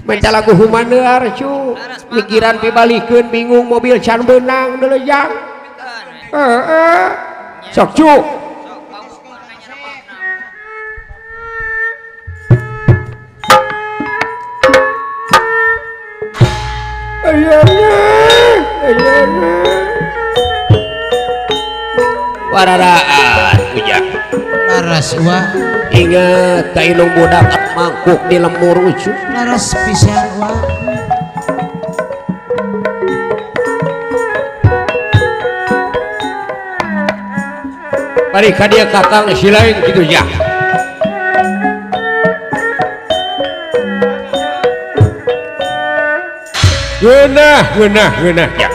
Minta lagu humanear cu mikiran pibalikeun bingung mobil can beunang deuleu jang heeh sok cu wararaan ujang laras wa ingat ka indung budak mangkuk di lemur ucu laras pisan wa bari ka dieu kakang silaing kitu ya geunah geunah geunah ya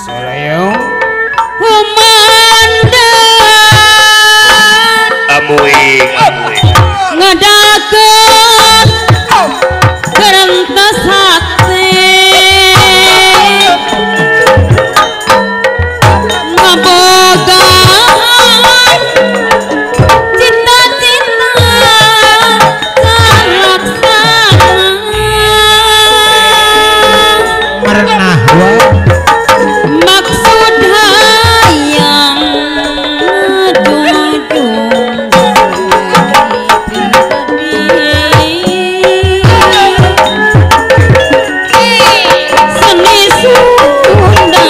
salayong humandan amuing amuing ngadakeun kerentes hate ngabogaan cita-cita kalaksana merenah wa maksud hayang ngajunjung seni Sunda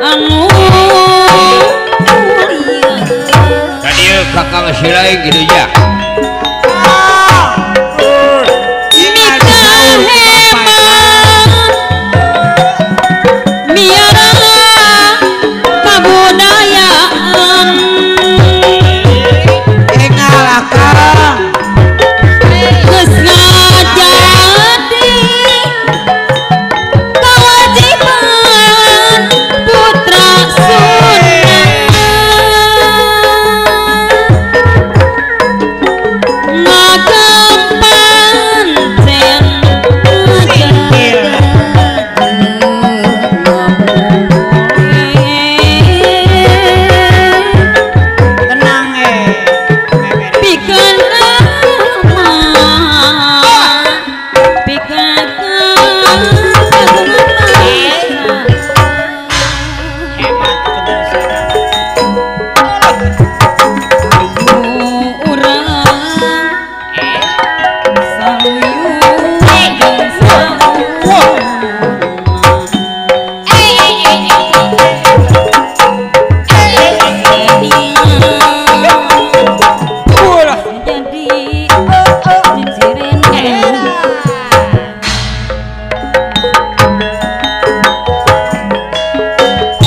anu mulia ka dieu kakang silaing kitu ya miara kabudayaan engal akang geus ngajadi kewajiban putra Sunda ngagem pancen tenang pikeun aman pikeun kagungan bangsa hemat kebersihan ayo urang saluyu jeung saurna jadi cicireun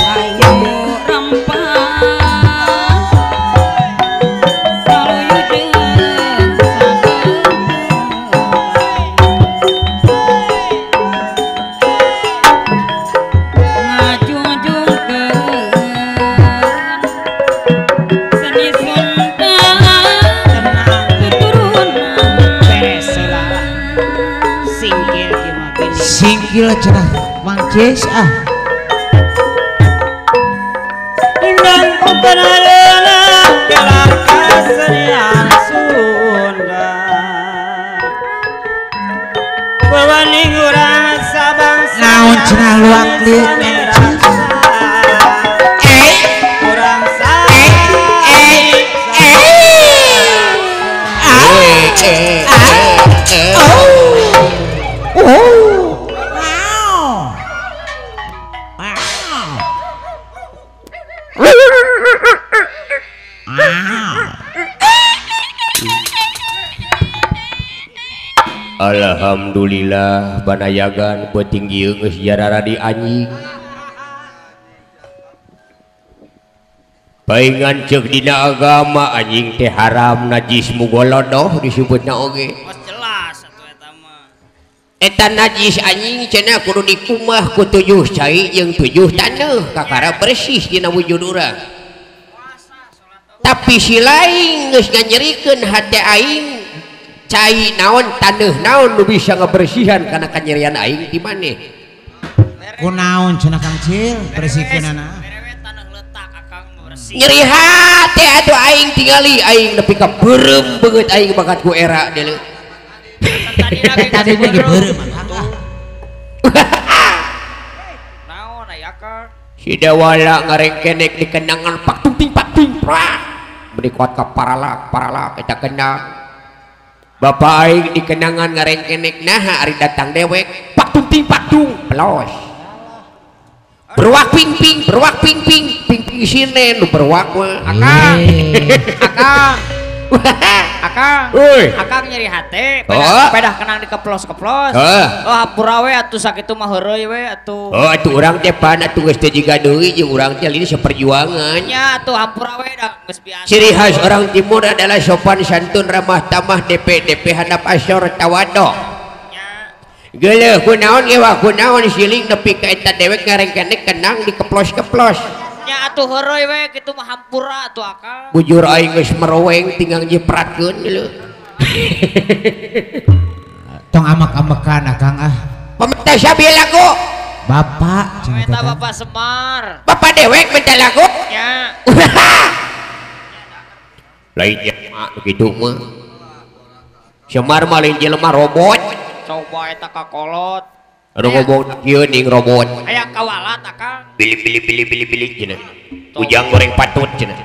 ayo rempah saluyu jeung sabeung ngajunjungkeun seni Sunda tenang keturunan beres lah singkir gimana singkil cenah Mang Cis ah dengan upanarana gelar kasenian Sunda Wewaning urang sabangsa naon cenah luak liuk Mang Cis urang Alhamdulillah banayagan peuting ieu geus jarara di anjing paingan ceuk dina agama anjing teh haram najis mugolodoh disebutna oge jelas atuh eta mah eta najis anjing cenah kudu dikumah ku 7 cai jeung 7 taneuh kakara bersih dina wujud urang tapi si lain geus nganyerikeun hate aing cai naon taneuh naon nu bisa ngebersihan kana kanyerian aing di maneh kunaon cenah Kang Cil bersihkeunana berewe taneuh letak akang bersih. Nyeri hate atuh aing tingali aing nepi ka beureum beungeut aing bakat ku era deuleu. Tadi ge beureum akang. Naon aya akang? Si Dewala ngarengkenek di kenangan pak tung ting pak ting prak. Beri kuat ka paralak paralak eta kendang. Bapak aing di kenangan ngarengkenek naha ari datang dewek pak tung ting pak tung pelos. Berwak ping ping berwak ping ping ping ping sinen nu berwak mah. Akang. Akang. Akang. Euy. Akang nyeri hate, pedah kenang dikeplos-keplos. Oh hampura we atuh sakitu mah heureuy we atuh. Oh atuh urang teh pan atuh geus teu jiga deui jeung urang teh lini saperjuangan. Nya atuh hampura we da geus biasa. Ciri khas orang timur adalah sopan santun ramah tamah DP DP handap asor tawado. Nya. Geuleuh kunaon ge wah kunaon siling nepi ka eta dewek ngarengkenek kenang dikeplos-keplos. Nya atuh heureuy we kitu mah hampura atuh akang. Bujur aing geus meroweng tinggal nyipratkeun geuleuh. Tong amek-amekan akang ah. Peminta sabi lagu. Bapak cenah eta Bapak Semar. Bapak dewek minta lagu. Nya. Lain jelema kitu mah. Semar mah lain jelema robot. Coba eta kakolot. Aduh ngomong kieu ning robot. Aya kawalat akang. Bili bili bili bili bili cenah. Ujang goreng patut cenah.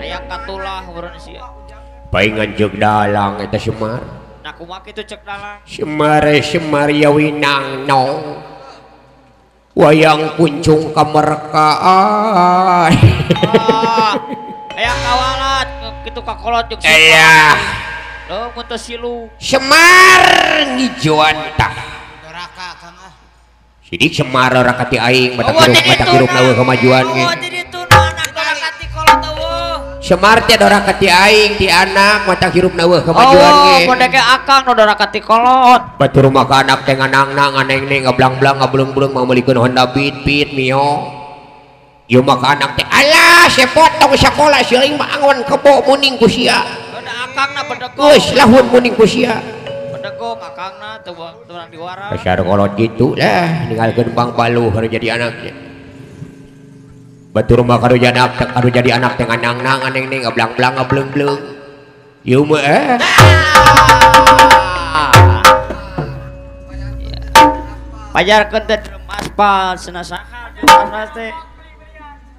Aya katulah urang sia. Paingan ceuk dalang eta Semar. Nah kumaha kitu ceuk dalang? Semar Semar ya winangno. Wayang kuncung kamerkaan. Aya kawalat kitu kakolot jeung aya. Leuh mun teu silu. Semar ngijoan tah. Doraka akang ah. Sidik Semar doraka ti aing mata hirup eueuh kemajuan ge. Oh jadi itu nu anak doraka ti kolot eueuh. Semar teh doraka ti aing ti anak mata hirup eueuh kemajuan ge. Oh mun deke akang nu doraka ti kolot. Batur mah ka anak teh nganangna nganeng-neng ngablang-blang ngableung-bleung mamelikeun Honda Beat Beat Mio. Ieu mah ka anak teh alah sepot tong sakola siling mah angon kebo muning ku sia. Akangna bedegong. Geus lahun muning ku sia. Bedegong akangna teu urang diwara. Dasar kolot kitu lah ninggalkeun bang baluh harus jadi anaknya. Batur mah kadu jadi anak kadu jadi anak teh nganangna nganeng-neng ngablang-blang ngableung-bleung. Ieu mah eh. Pajarkeun teh aspal cenah saha aspal teh.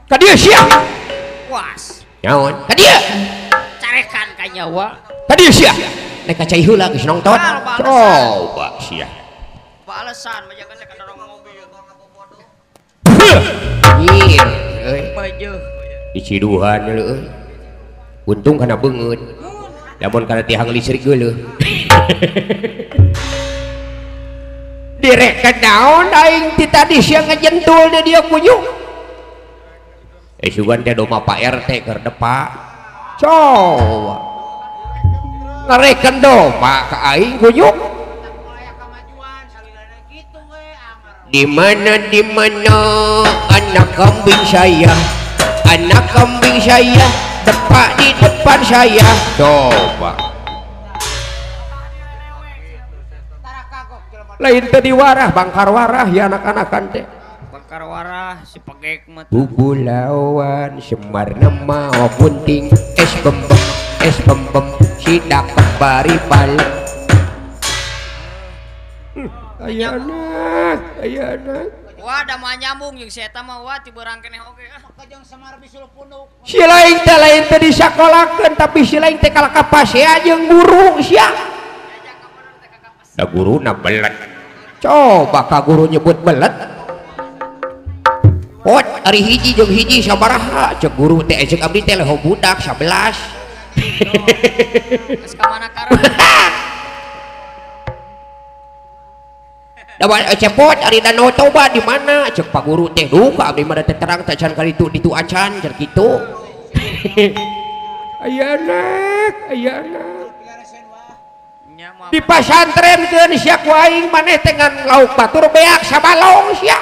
Ka dieu sia. Puas. Naon? Ka dieu. Carekan ka nyawa. Tadi sia. Nek ka cai heula geus nongton. Coba sia. Balesan majakan teh kadorong mobil. Nyir euy. Bajeuh. Diciduhan euy. Untung kana beungeut. Lamun kana tihang listrik geuleuh. Direk naon aing ti tadi sia ngajentul di dieu kunyuk. Eh sugan teh doma Pak RT keur depak. Coba ngareken doma ka aing kunyuk. Di mana anak kambing saya, anak kambing saya tepat di depan saya. Coba lain tadi warah bangkar warah ya anak-anakan teh. Bangkar warah si pegek mah. Bubulawan Semar nama punting es bembem sidak kembari balik. Aya anak, aya anak. Wah, da mah nyambung jeung si eta mah wah ti beurang keneh oge ah. Jeung Semar bisul punduk. Si lain teh lain teh disakolakeun tapi si lain teh kalah kapasea jeung guru sia. Da guruna belet. Coba ka guru nyebut belet. Pot ari hiji jeung hiji sabaraha cek guru teh cek abdi teh leho budak 11. Geus ka mana karep. Da cepot ari Danau Toba di mana cek pak guru teh duh ka abdi mah teh terang teh can kali ditu acan cer kitu. Aya anak, aya anak. Di pasantrenkeun sia ku aing maneh teh ngan lauk batur beak sabalong sia.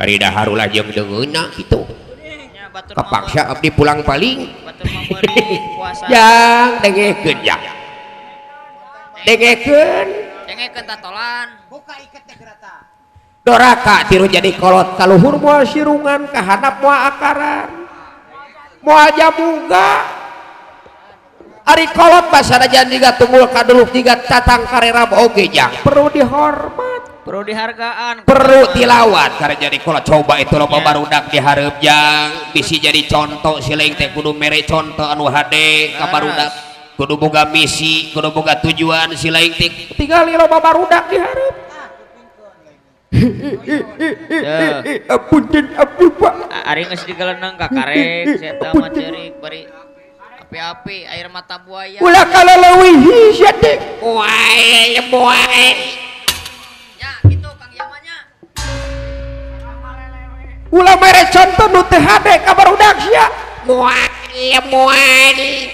Ari dahar ulah jeung deungeunna kitu. Kepaksa abdi pulang paling. Jang dengekeun jang. Dengekeun. Dengekeun tatolan. Buka iket teh gerata. Doraka tiru jadi kolot kaluhur moal sirungan kahanap moal akaran. Moal jamuga. Ari kolot basanajan jiga tunggul kaduluk jiga tatang kareram oge jang perlu dihormat, perlu dihargaan, perlu dilawat karena jadi kolot. Coba itu loba barudak dihareup jang bisi jadi contoh siling teh kudu mere contoh anu hade ka barudak, kudu boga misi, kudu boga tujuan siling teh tinggali loba barudak dihareup. Apunten ampun Pak. Ari geus digeleneng ka karek sia eta mah ceurik bari api-api air mata buaya. Ulah kaleleuwih sia teh. Wae wae. Ya gitu Kang Yamanya. Ulah mere contoh nu teu hade ka barudak sia. Wae wae.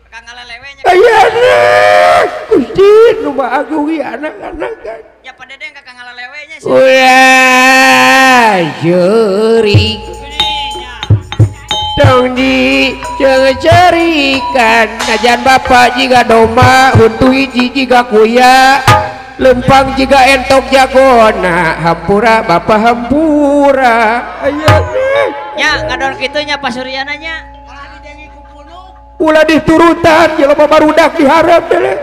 Kang ngalelewe nya. Aya Gusti nu Maha Agung ieu anak-anak. Ya Pak Dede ka Kang ngalelewe nya sia. Ulah jeurik. Tong di cerikan najan bapak jiga domba huntu hiji jiga kuya lempang jiga entok jagona hampura bapak hampura aya nya ngadon kitu nya Pak Suryana nya ulah diturutan jelema barudak diharap deuleu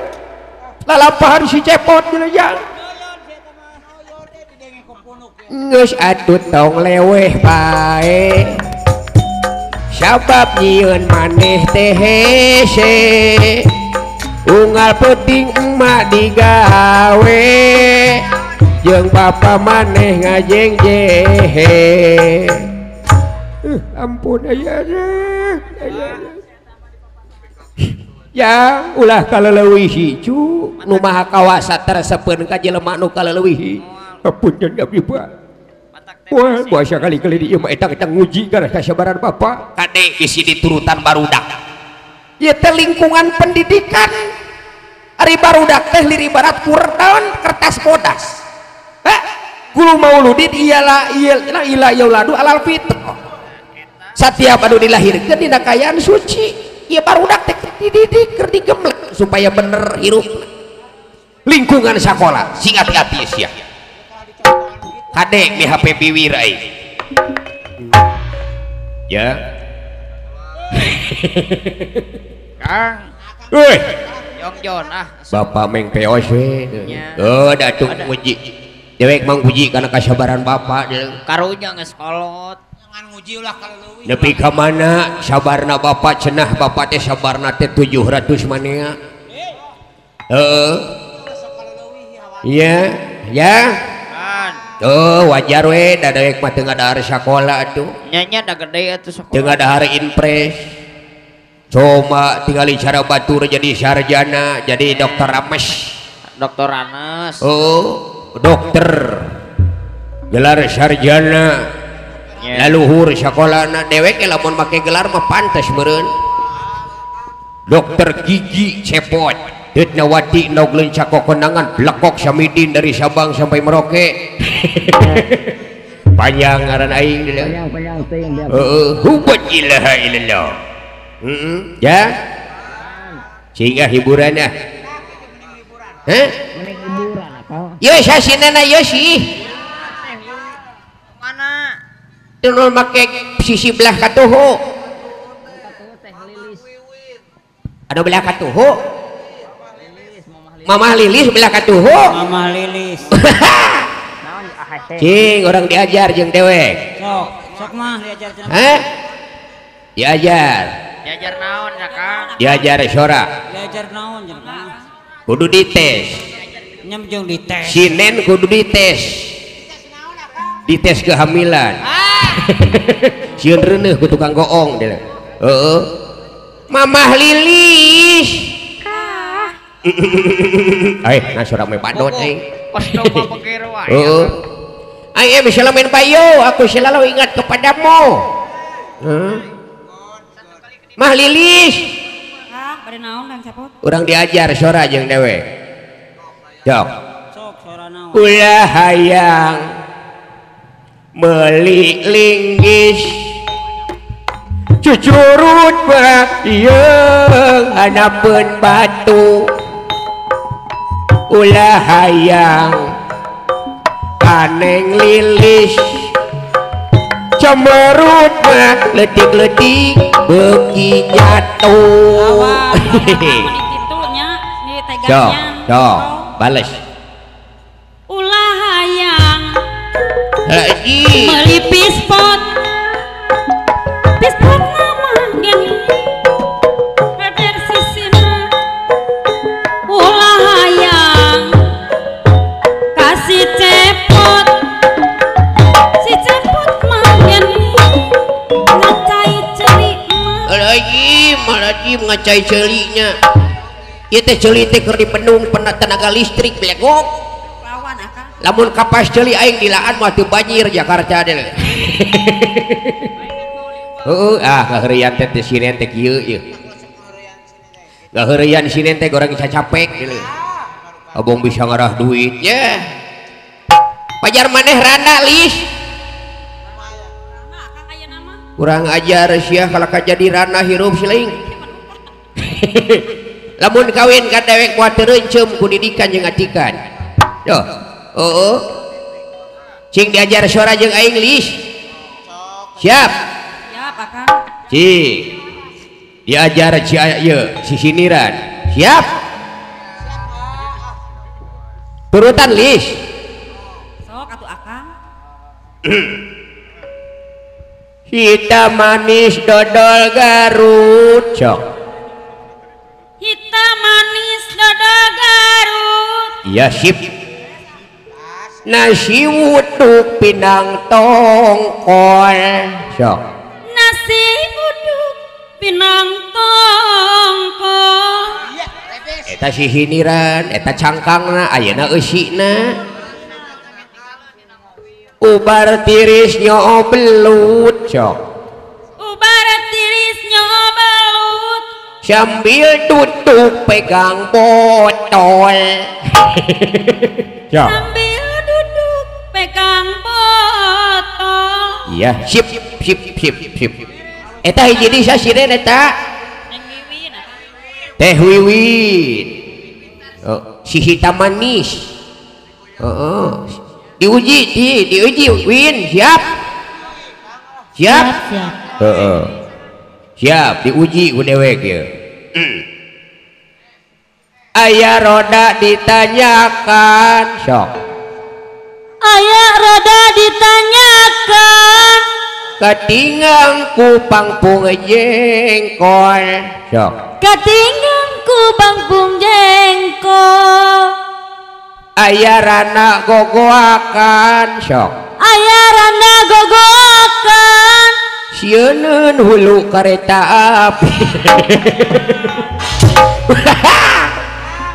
lalampahan si cepot deuleu jang geus atuh tong leweh bae sabab nyieun maneh teh hese unggal peuting emak digawe jeung bapa maneh ngajeng jehe. Ampun aya ya ulah kaleleuwih cu nu maha kawasa teresepeun ka jelema nu kaleleuwih. Apunten abdi Pak. Wah, puasa kali-kali di ieu mah eta kita nguji kana kasabaran bapak. Kade bisi diturutan barudak. Ieu teh lingkungan pendidikan. Ari barudak teh liri barat kurtaon kertas bodas. Heh, guru mauludin ialah ila yauladu alal fitrah. Satiap anu dilahirkeun dina kaayaan suci, ieu barudak teh dididik keur digembleng supaya bener hirup. Lingkungan sakola sing hati-hati sia. Kadek mi HP biwir ai. Ya. Kang. Euy. Jongjon ah. Bapak meng peos we. Heuh da atuh muji. Dewek mang puji kana kasabaran bapak deui. Karunya geus kolot. Ngan nguji ulah kaleuwih. Nepi ka mana sabarna bapak cenah bapak teh sabarna teh 700 manea. Heeh. Iya, ya. Oh wajar we da dewek mah teu ngadahar sakola atuh. Nya nya da gede atuh sakola. Teu ngadahar impres. Cuma tingali cara batur jadi sarjana, jadi dokter Rames. Dokter Rames. Oh, dokter. Gelar sarjana. Laluhur sakolana dewek lamun make gelar mah pantes meureun. Dokter gigi cepot. Detnawati nogleun cakokonangan blekok samidin dari Sabang sampai Merauke. Panjang ngaran aing deuleu. Panjang teuing. Heeh, hubat ilaha illallah. Heeh, ya. Sehingga hiburan ah. Heh? Mending hiburan apa? Yo sasinana yo sih. Mana? Teu make sisi belah katuhu. Anu belah katuhu. Mamah Lilis belah katuhu. Mamah Lilis. Cing orang diajar jeung dewek. Sok, sok mah diajar cenah. Hah? Diajar. Diajar naon ya Kang? Diajar sora. Diajar naon cenah Kang? Kudu dites. Nyam jeung dites. Sinen kudu dites. Dites kehamilan. Sieun reuneuh ku tukang goong deuleu. Heeh. Mamah Lilis. Eh, nah suara me padot euy. Pas domba pegero wae. Heeh. I am Salamin Bayu, aku selalu ingat kepadamu. Heeh. Mah Lilis. Kang, bade naon Kang Cepot? Urang diajar sora jeung dewek. Jok. Sok sora naon? Ulah hayang meuli linggis cucurut bayeung hanapeun batu. Ulah hayang Kaneng lilis cemerut mah leutik-leutik beuki jatuh. Sok, sok, bales. Ulah hayang lagi meuli pispot. Pispot nama geni reder sisina. Ulah hayang kasih cepot. Si cepot mah geni ngacai ceuli mah. Lagi malajim ngacai ceulinya. Ieu teh ceuli teh keur dipendung tenaga listrik belegok. Lawan akang. Lamun kapas ceuli aing dilaan mah teu banjir Jakarta deh. Heeh, ah kaheureuyan teh siren teh kieu ieu. Kaheureuyan siren teh goreng cacapek deui. Abong bisa ngarah duit nya. Pajar maneh randa lis. Kurang ajar sia kalau jadi randa hirup siling. Lamun kawin ka dewek moal teu reuncem ku didikan jeung atikan. Duh, heeh. Cing diajar sora jeung aing lis. Siap. Siap akang. Cing. Diajar ci ieu sisiniran. Siap. Turutan lis. Sok atuh akang. Hitam manis dodol Garut. Sok. Hitam manis dodol Garut. Iya sip. Nasi uduk pinang tongkol. Sok. Nasi uduk pinang tongkol. Eta sihiniran, eta cangkangna, ayeuna eusina. Ubar tiris nyoo belut. Sok. Ubar tiris nyoo belut. Sambil duduk pegang botol. Sok. Sambil duduk pegang botol. Iya, sip sip sip sip. Eta hiji deui sasiren eta. Teh wiwin. Oh, si hitam manis. Heeh. Diuji, diuji win, siap. Siap? Siap. Heeh. Siap, diuji ku dewek ieu. Aya roda ditanyakan. Sok. Aya roda ditanyakan. Katingang ku pangpung jengkol. Sok. Katingang ku pangpung jengkol. Aya rana gogoakan. Sok. Aya rana gogoakan. Sieuneun hulu kareta api.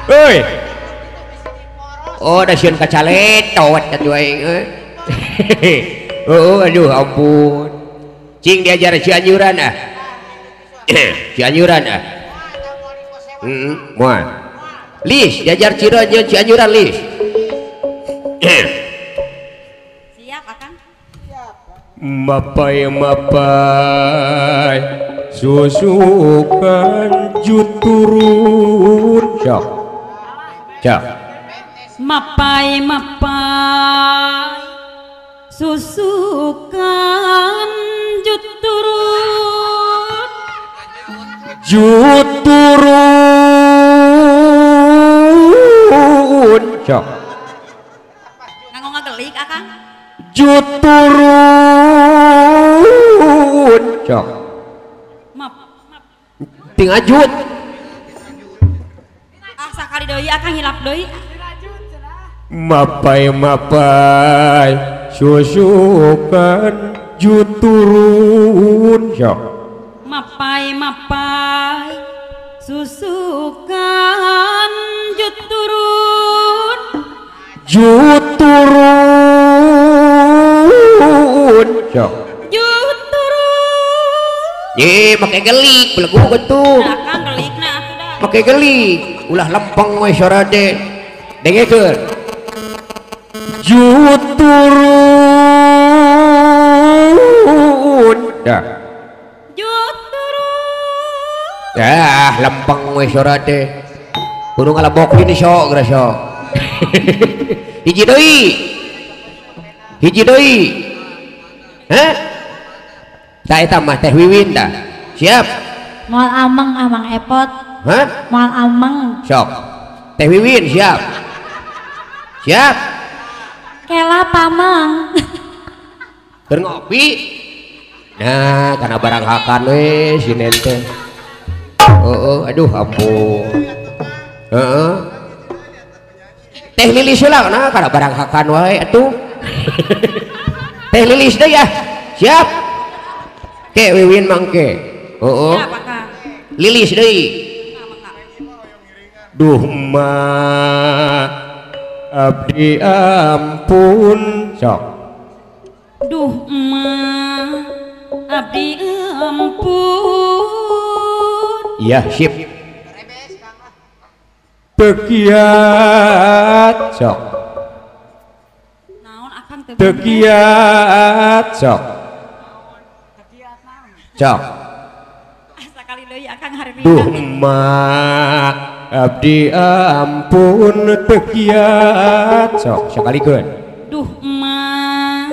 Hoi. Oh, da sieun kacaletot atuh aing euy. Oh, aduh ampun. Cing diajar Cianjuran ah. Cianjuran ah. Heeh, moal. Lis diajar Ciranjeun Cianjuran lis. Siap akang. Mapai mapai susukan juturun. Sok. Sok. Mapai mapai susukan juturun. Juturun. Sok. Nganggo ngagelik akang. Juturun. Sok. Map. Ting ajut. Ah sakali deui akang hilap deui. Mapai mapai susukan juturun. Sok. Mapai mapai susukan juturun. Juturun. Sok. Juturun. Ye make gelik belegu getu. Akang gelikna atuh dah. Make gelik ulah lempeng we sora teh. Dengekeun. Juturun. Dah. Juturun. Dah lempeng we sora teh. Kudu ngalebok ini sok geura sok. Hiji deui. Hiji deui. Hah? Tah eta mah Teh Wiwin tah. Siap. Moal ameng amang epot. Hah? Moal ameng. Sok. Teh Wiwin siap. Siap. Kela pamang. Keur ngopi. Nah, karena barang hakan we si nente. Heeh, aduh ampun. Heeh. Teh Lilis heula nah karena barang hakan wae atuh. Teh Lilis deui ah. Siap. Ke Wiwin mangke. Heeh. Lilis deui. Duh ma abdi ampun. Sok. Duh ma abdi ampun. Iya, sip. Tekiat sok. Naon akang teh? Tekiat sok. Sok. Sakali deui akang hareupeun. Duh ma abdi ampun tekiat sok sakalikeun. Duh ma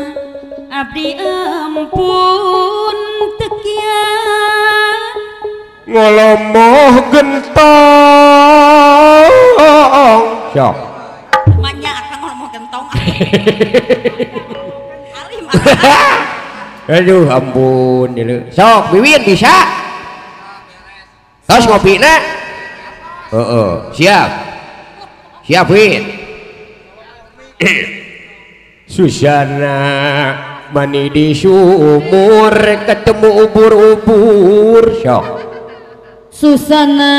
abdi ampun tekiat ngolomoh gentong sok. Manya akang ngolomoh gentong. Alim akang. Aduh ampun deuleu. Sok Wiwin bisa. Tos ngopina. Heeh, siap. Siap Win. Susana mani di sumur ketemu ubur-ubur sok. Susana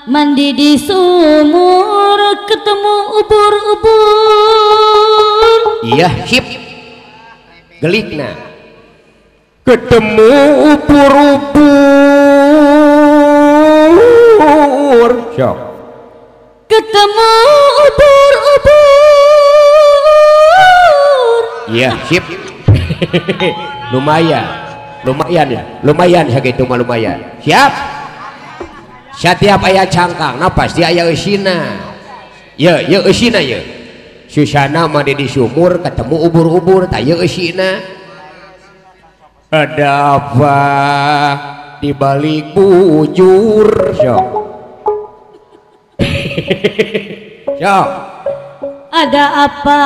mandi di sumur ketemu ubur-ubur. Iya, sip. Gelikna. Ketemu ubur-ubur sok. Ketemu ubur-ubur. Iya, sip. Lumayan. Lumayan ya. Lumayan sakitu mah lumayan. Siap. Setiap aya cangkang nah pasti aya eusina. Ye, ye eusina ye. Susana mandi di sumur ketemu ubur-ubur tah ye eusina. Ada apa di balik bujur sok. Sok. Ada apa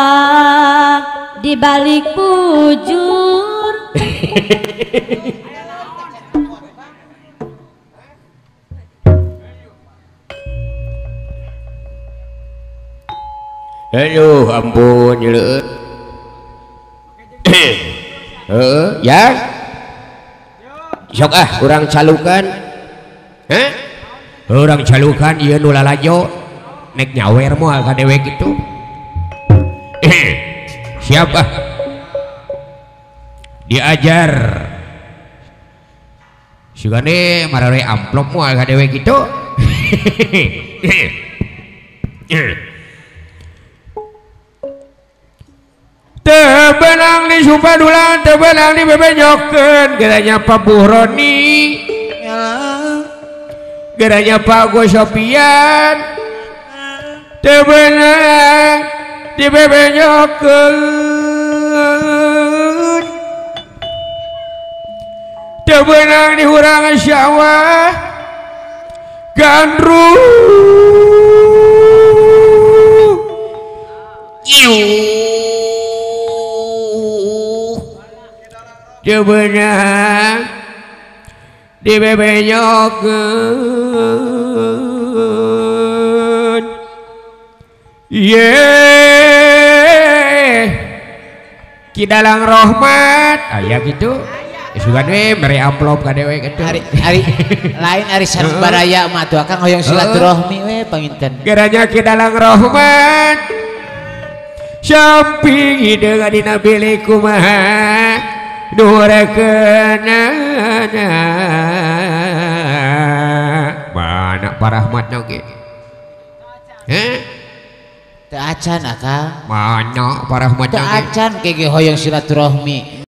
di balik bujur? Aduh ampun nyeleuh. Heeh, ya. Sok ah urang calukan. Hah? Urang calukan ieu nu lalajo nek nyawer moal ka dewek kitu. Siap ah. Diajar. Sugane marare amplop moal ka dewek kitu. Tebenang di Supadulan, tebenang di bebenyokeun, geranya Pak Buhroni, geranya Pak Agus Sopian, tebenang di bebenyokeun, tebenang di hurangan sawah, gandrung, tebenang di bebenyokeun. Ye Ki Dalang Rohmat aya kitu. Sugan we mere amplop ka dewe kitu. Ari ari lain ari sareng baraya mah atuh akang hoyong silaturahmi we panginten. Geranya Ki Dalang Rohmat samping hideung dina bilik kumaha nurekeunana. Mana Pak Rahmat oge? Heh? Teu acan akang. Mana Pak Rahmat oge? Teu acan ge hoyong silaturahmi.